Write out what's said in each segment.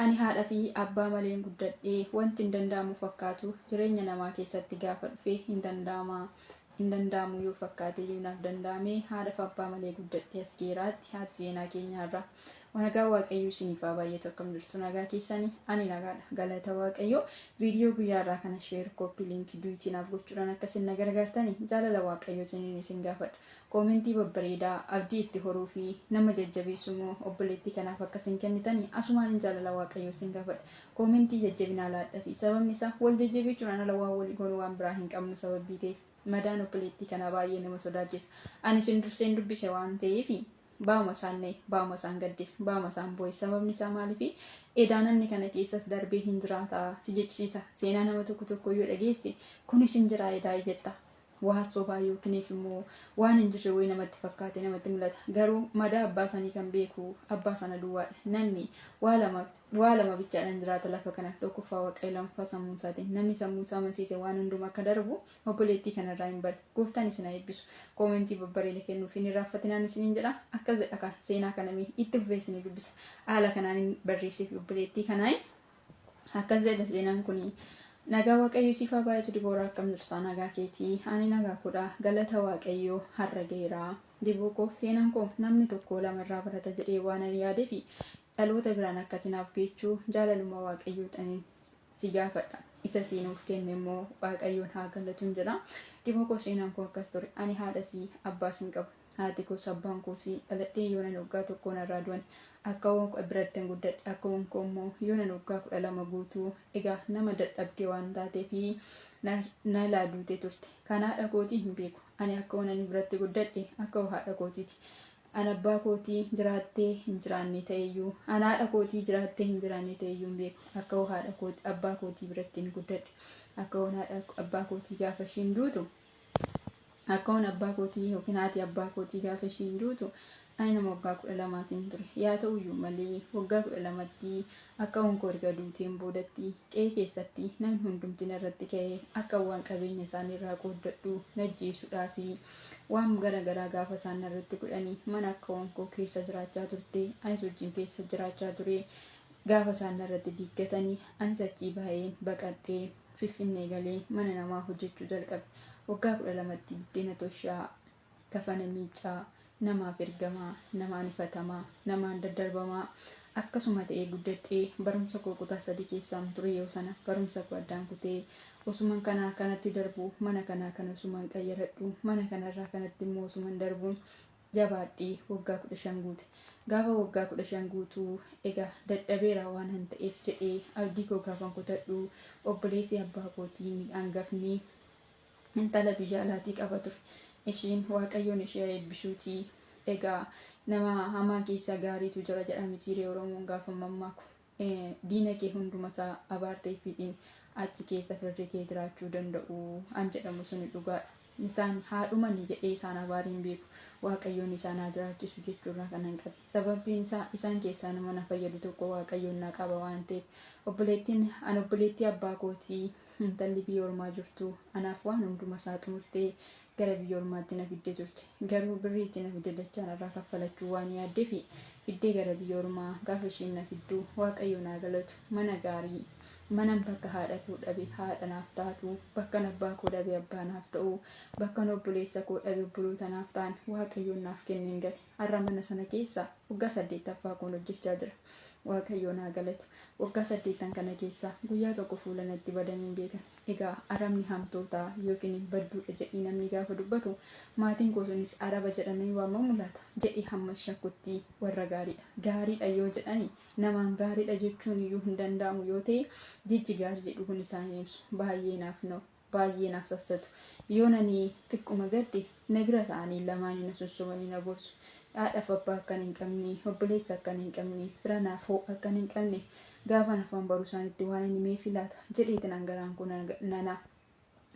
Ani haadha fi abbaa maleen guddadhe. Wanti hin danda'amu fakkaatu jireenya namaa keessatti gaafa dhufe hin danda'ama. Hin danda'amu yoo fakkaate iyyuu naaf danda'ame. Haadha fi abbaa malee guddadhe as geeraatti haati seenaa keenya har'a. Nagaa Waaqayyoo isiniif haa baay'atu. Akkam jirtu? Nagaa keessanii? Ani nagaadha. Galata Waaqayyoo. Viidiyoo guyyaa irraa kana share, copy link, duet naaf gochuudhaan akkasin na gargaartanii jaalala Waaqayyootiin isin gaafadha. Koomentii babbareedaa abdii itti horuu fi nama jajjabeessu immoo obboleettii kanaaf akkasin kennitanii asumaan jaalala Waaqayyoo isin gaafadha. Koomentii jajjabinaa laadhaa fi sababni isaa wal jajjabeechuudhaan ala waan walii goonu waan biraa hin qabnu sababii ta'eef madaan obboleettii kanaa baay'ee nama sodaachisa. Ani isin durseen dubbise waan ta'eef baama isaan na'e, baama isaan gaddise, baama isaan boo'e. Sababni isaa maaliifi edaa namni kana keessas darbee hin jiraata si jechisiisa. Seenaa nama tokko tokko yoo dhageesse kunis hin jiraa edaa jetta. Waa sobaa yookiin immoo waan hin jirre wayii namatti fakkaate namatti mul'ata. Garuu madaa abbaa sanii kan beeku abbaa sana duwwaadha. Namni waa lama bichaadhaan jiraata lafa kana. Tokkoffaa Waaqayyo, lammaffaa sammuu isaatiin. Namni sammuu isaa amansiise waan hundumaa akka darbu obboleettii kanarraa hin bare. Gooftaan isin haa eebbisu. Koomentii babbareeda kennuuf hin irraanfatinaan isiniin jedha. Akkas jedha kan seenaa kana mee itti fufee isinii dubbisa. Haala kanaan hin barreesseef obboleettii kanaa. Akkas jedha seenaan kuni. Nagaa Waaqayyo siif haa baay'atu. Dibooraa, akkam jirta? Nagaa keetii? Ani nagaa koodha. Galata Waaqayyoo har'a ga'eera. Diboo koo, seenaan koo namni tokko lama irraa barata jedhee waan ani yaadee fi dhaloota biraan akkasinaaf geechuu jaalaluma Waaqayyootiin si gaafadha. Isa siinuuf kenne immoo Waaqayyoon haa galatuun jedha. Diboo koo, seenaan koo akkas ture. Ani haadha si abbaas hin qabu. Haati koos abbaan koos dhaladhee yoonan waggaa tokkoon irraa du'an. Akka biratti hin guddadhe. Akka koo immoo yoonan waggaa 12 guutuu egaa nama dadhabde waan taateef na laa duutee turte. Kan haadha kootii hin beeku. Ani akka ani biratti guddadhe akka haadha kootiiti. An abbaa kootii jiraattee hin jiraanne ta'eyyuu, an haadha kootii jiraattee hin jiraanne ta'eyyuu hin beeku. Akka haadha kootii abbaa kootii biratti hin guddadhe. Akka haadha abbaa kootii gaafa ishiin duutu, akka abbaa kootii yookiin haati abbaa kootii gaafa ishiin duutu ani nama waggaa 12tiin ture. Yaa ta'uyyuu malee waggaa 12tti akka koo erga duuteen boodatti qe'ee keessatti namni hundumti narratti ka'ee akka waan qabeenya isaanii irraa qooddadhu najjeessuudhaa fi waan garaagaraa gaafa isaan narratti godhanii, mana akka koo keessa jiraachaa turte anis wajjin keessa jiraachaa ture gaafa isaan narratti diiggatanii, anis achii baay'een baqadhee Finfinnee galee mana namaa hojjechuu jalqabe. Waggaa 12tti buddeena toshaa, kafana miicaa, namaaf ergamaa, namaan ifatamaa, namaan daddarbamaa akkasuma ta'ee guddadhee barumsa koo kutaa 3 keessaan ture yoo sana barumsa koo addaan kutee osuman kanaa kanatti darbu, mana kanaa kana osuman qayyaradhu, mana kanarraa kanatti immoo osuman darbu jabaadhee waggaa 15 guute. Gaafa waggaa 15 guutuu egaa dadhabeera waan hin ta'eef jedhee abdii koo gaafan kutadhu, obboleessi abbaa kootii hangafni intala biyya alaatii qaba ture. Ishiin Waaqayyoon ishee eebbisuutii, egaa nama hamaa keessa gaariitu jira jedha mitiiree Oromoon gaafa mammaaku. Diina kee hunduma isaa abaartee fiidhiin achi keessa firri kee jiraachuu danda'u an jedhamu suni dhugaadha. Isaan haadhumani jedhee isaan abaariin beeku. Waaqayyoon isaan haa jiraachisu jechuurraa kanan qabe. Sababbiin isaa isaan keessaa nama na fayyadu tokko Waaqayyoon na qaba waan ta'eef. Obboleettiin an obboleettii abbaa kootii intalli biyya ormaa jirtu anaaf waan hunduma isaa xumurtee gara biyya ormaatti na fiddee turte. Garuu birrii itti na fidde dachaan irraa kaffalachuu waan yaaddeefi fiddee gara biyya ormaa gaafa isheen na fiddu, Waaqayyo naa galatu, mana gaarii, manan bakka haadha koo dhabe haadha naaf taatu, bakkan abbaa koo dhabe abbaa naaf ta'u, bakkan obboleessa koo dhabe obboloota naaf ta'an Waaqayyoon naaf kenneen gale. Har'a mana sana keessa waggaa saddeettaffaa koon hojjechaa jira. Waaqayyo naa galatu. Waggaa 8n kana keessa guyyaa tokko fuula natti badanii hin beekan. Egaa arabni hamtootaa yookiin badduudha jedhii namni gaafa dubbatu, maatiin koo sunis araba jedhamanii waamamu laata jedhee hamma shakkutti warra gaariidha. Gaariidha yoo jedhani namaan gaariidha jechuun iyyuu hin danda'amu yoo ta'e, jechi gaarii jedhu kun isaan ibsu. Baay'ee naaf na'u. Baay'ee naaf sassatu. Yoo nani xiqquma gadde na bira ta'anii lamaanii na sossobanii na gorsu. Haadhaaf abbaa akkan hin qabne, obboleessa akkan hin qabne, fira naaf ho'a akkan hin qabne gaafa afaan baruu isaanitti waan inni mee filaata jedheetiin garaan kun nana.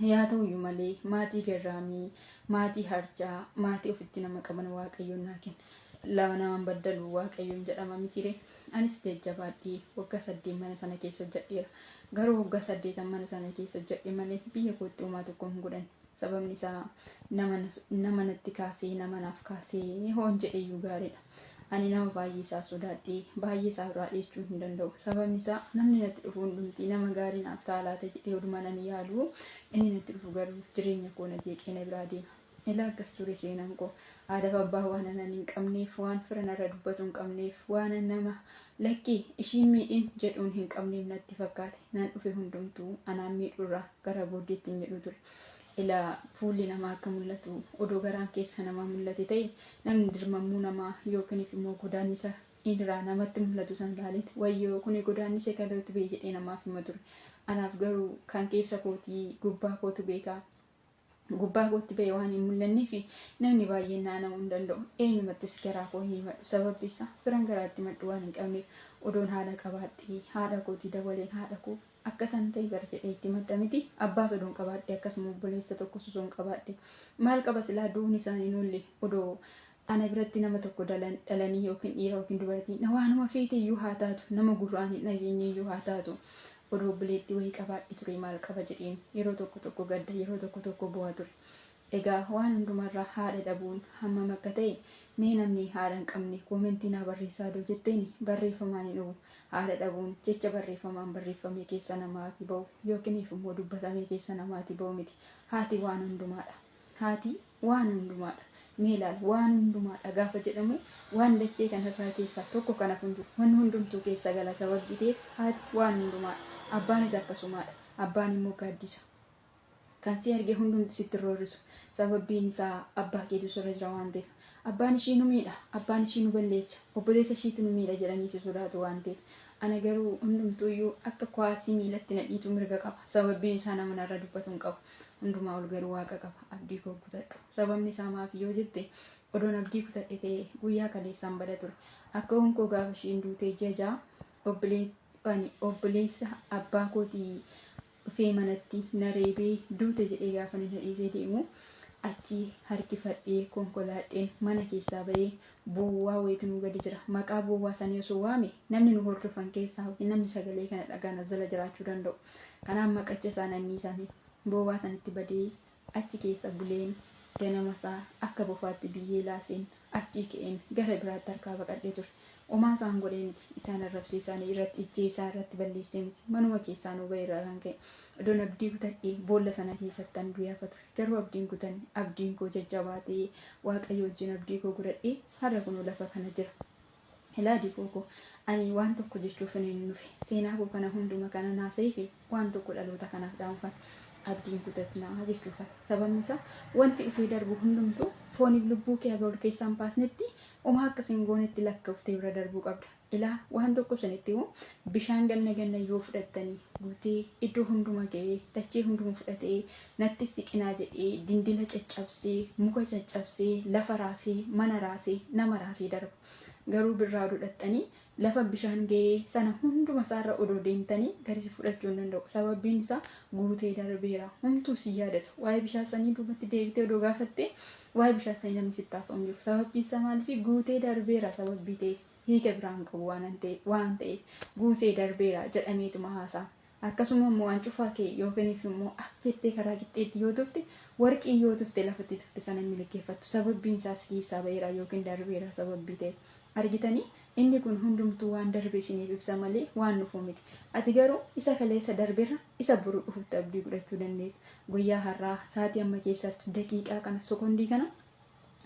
Yaa ta'uyyuu malee maatii garraamii, maatii harcaa, maatii ofitti nama qaban Waaqayyoon naa kenna. Lama namaan baddalu Waaqayyoon jedhama mitiire. Anis jajjabaadhee waggaa 8 mana sana keessa hojjedheera. Garuu waggaa 8n mana sana keessa hojjedhe malee biyya kootti homaa tokko hin godhan. Sababni isaa nama natti kaasee nama naaf kaasee hoon jedheyyuu gaariidha. Ani nama baay'ee isaa sodaadhee baay'ee isaa biraa dheechuu hin danda'u. Sababni isaa namni natti dhufu hundumti nama gaarii naaf ta'a laata jedhee oduma nan yaalu inni natti dhufu garuu jireenya koo na jeeqee na biraa deema. Ilaa akkas ture seenaan koo. Haadhaaf abbaa waan anan hin qabneef, waan fira narra dubbatu hin qabneef, waan nama lakkii ishiin miidhin jedhuun hin qabneef natti fakkaate. Nan dhufe hundumtuu anaan miidhurraa gara booddeetti hin jedhu ture. Ilaa fuulli namaa akka mul'atu odoo garaan keessa namaa mul'ate ta'e namni dirmammuu namaa yookiin immoo godaannisa irraa namatti mul'atu san ilaaleeti wayyoo kuni godaannisa kalootti bee jedhee namaaf hima ture. Anaaf garuu kan keessa kootii gubbaa kootu beekaa. Gubbaa kootti ba'e waan hin mul'anneef namni baay'een naanna'uu hin danda'u. Eenyumattis garaa koo hin himadhu. Sababbi isaa firan garaatti maddu waan hin qabneef odoon haadha qabaadhee haadha kootii dabaleen haadha koo akkasan ta'e bar jedhee itti madda miti. Abbaas odoon qabaadhee akkasuma obboleessa tokko osoon qabaadhee maal qaba silaa du'uun isaanii hin oolle odoo ana biratti nama tokko dhalanii yookiin dhiira yookiin dubartii waanuma feete iyyuu haa taatu nama gurraan hin dhageenye iyyuu haa taatu odoo obboleettii wayii qabaadhe ture maal qaba jedheen yeroo tokko tokko gadda yeroo tokko tokko bu'aa ture. Egaa waan hundumarraa haadha dhabuun hammam akka ta'e mee namni haadha hin qabne koomentii naa barreessaa aduu jetteen barreeffamaan hin dhufu. Haadha dhabuun jecha barreeffamaan barreeffamee keessa namaati ba'u yookiin immoo dubbatamee keessa namaati ba'u miti. Haati waan hundumaadha. Haati waan hundumaadha. Mee ilaali waan hundumaadha gaafa jedhamu waan dachee kanarraa keessaa tokko kan hafu hin jiru. Wanni hundumtuu keessa gala sababii ta'eef haati waan hundumaadha. Abbaanis akkasumaadha. Abbaan immoo gaaddisa. Kan si arge hundumtu sitti roorrisu. Sababbiin isaa abbaa keetu sirra jira waan ta'eef. Abbaan ishii nu miidha, abbaan ishii nu balleecha, obboleessa ishiitu nu miidha jedhanii si sodaatu waan ta'eef. Ana garuu hundumtuuyyuu akka kuwaasii miilatti na dhiitu mirga qaba. Sababbiin isaa nama narra dubbatu hin qabu. Hundumaa ol garuu waaqa qaba. Abdii koo kutadhu. Sababni isaa maaf yoo jette odoon abdii kutadhe ta'e guyyaa kaleessaan bada ture. Akka koo gaafa ishiin duutee ji'a ja'a obboleessa abbaa kootii dhufee manatti na reebee duute jedhee gaafa na dhiisee deemu achi harkifadhee konkolaadheen mana keessaa bahee boowwaa wayiitu nu gadi jira. Maqaa boowwaa sanii osoo waame namni nu hordofan keessaa yookiin namni sagalee kana dhagaan as jala jiraachuu danda'u. Kanaaf maqacha isaa nan dhiisame. Boowwaa sanitti badee achi keessa buleen ganama isaa akka bofaatti biyyee laaseen achii ka'een gara biraatti harkaa baqadhee ture. Homaa isaan godhee miti. Isaan arrabsee isaanii irratti ijjee isaan irratti balleessee miti. Manuma keessaa nu ba'e irraa kan ka'e. Odoon abdii kutadhee boolla sana keessatti an du'ee hafa ture. Garuu abdiin kutanne abdiin koo jajjabaatee Waaqayyo wajjin abdii koo godhadhee har'a kunoo lafa kana jira. Ilaa dikoo koo ani waan tokko jechuuf hin dhufe. Seenaa koo kana hunduma kana naasa'ee fi waan tokko dhaloota kanaaf dhaamfan. Abdiin kutatinaa jechuufan. Sababni isaa wanti dhufee darbu hundumtuu fooniif lubbuu kee haga ol keessaa hin baasnetti homaa akkasiin goonetti lakkooftee bira darbuu qabda. Ilaa waan tokko sanitti immoo bishaan ganna ganna yoo fudhattanii guutee iddoo hunduma ga'ee dachee hunduma fudhatee natti siqinaa jedhee dindila caccabsee muka caccabsee lafa raasee mana raasee nama raasee darba. Garuu birraa oduu dhattanii lafa bishaan ga'ee sana hunduma isaarra odoo deemtanii gadi si fudhachuu hin danda'u. Sababbiin isaa guutee darbeera. Homtuu si yaadatu. Waa'ee bishaan sanii duubatti deebitee odoo gaafatte waa'ee bishaan sanii namni sitti haasa'u hin jiru. Sababbiin isaa maaliif guutee darbeera sababbii ta'eef hiika biraan qabu waan ta'eef guutee darbeera jedhameetuma haasa'a. Akkasuma immoo waan cufaa kee yookiin immoo akka jettee karaa qixxeetti yoo tufte warqii yoo tufte lafatti tufte sana milkeeffattu. Sababbiin isaas keessaa ba'eera yookiin darbeera sababbii ta'eef. Argitanii inni kun hundumtuu waan darbe isiniif ibsa malee waan dhufu miti. Ati garuu isa kaleessa darbeerra isa boru dhufutti abdii godhachuu dandeessa. Guyyaa har'aa sa'aatii amma keessattu daqiiqaa kana sekondii kana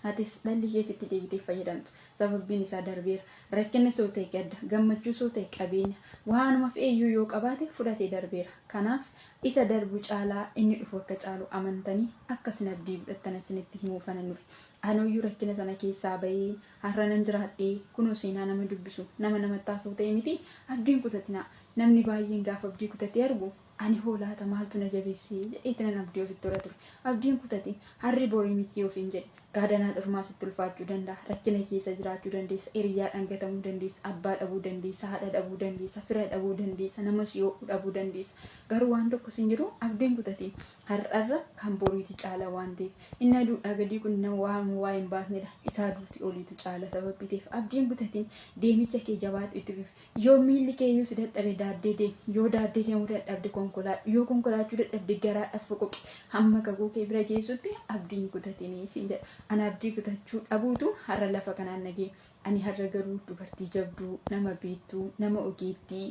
atis dhalli keessatti deebitee fayyadamtu. Sababbiin isaa darbeera. Rakkina soo ta'e gadda, gammachuu soo ta'e qabeenya, waanuma fe'eeyyuu yoo qabaate fudhatee darbeera. Kanaaf isa darbu caalaa inni dhufu akka caalu amantanii akka isin abdii godhattan isinitti himuufan dhufe. Anuyyuu rakkina sana keessaa bahee har'a nan jiraadhee kunoo seenaa nama dubbisu nama namatti haasa'u ta'e miti abdiin kutatinaa. Namni baay'een gaafa abdii kutatee argu ani hoolaata maaltu na jabeessee jedheeti nan abdii ofitti hora ture. Abdiin kutatin harri borii miti ofiin jedhe. Gaadanaa dhormaa sitti ulfaachuu danda'a. Rakkina keessa jiraachuu dandeessa. Hiriyyaadhaan gatamuu dandeessa. Abbaa dhabuu dandeessa. Haadha dhabuu dandeessa. Fira dhabuu dandeessa. Nama si ho'u dhabuu dandeessa. Garuu waan tokko sin jiru abdiin kutatin har'arra kan boriiti caala waan ta'eef. Inni aduudhaa gadii kun nama waan waa hin baasnedha. Isaa aduuti oliitu caala sababbii ta'eef abdiin kutatin deemicha kee jabaadhu itti fufi. Yoo miilli kee iyyuu si dadhabe daaddee deemi. Yoo daaddee deemuu dadhabde Konkolaadhu. Yoo konkolaachuu dadhabde garaadhaaf foqoqi. Hamma kakuu kee bira geessutti abdii hin kutatinii siin jedha. Ana abdii kutachuu dhabuutu har'a lafa kanaan na ga'e. Ani har'a garuu dubartii jabduu, nama beektuu, nama ogeettii.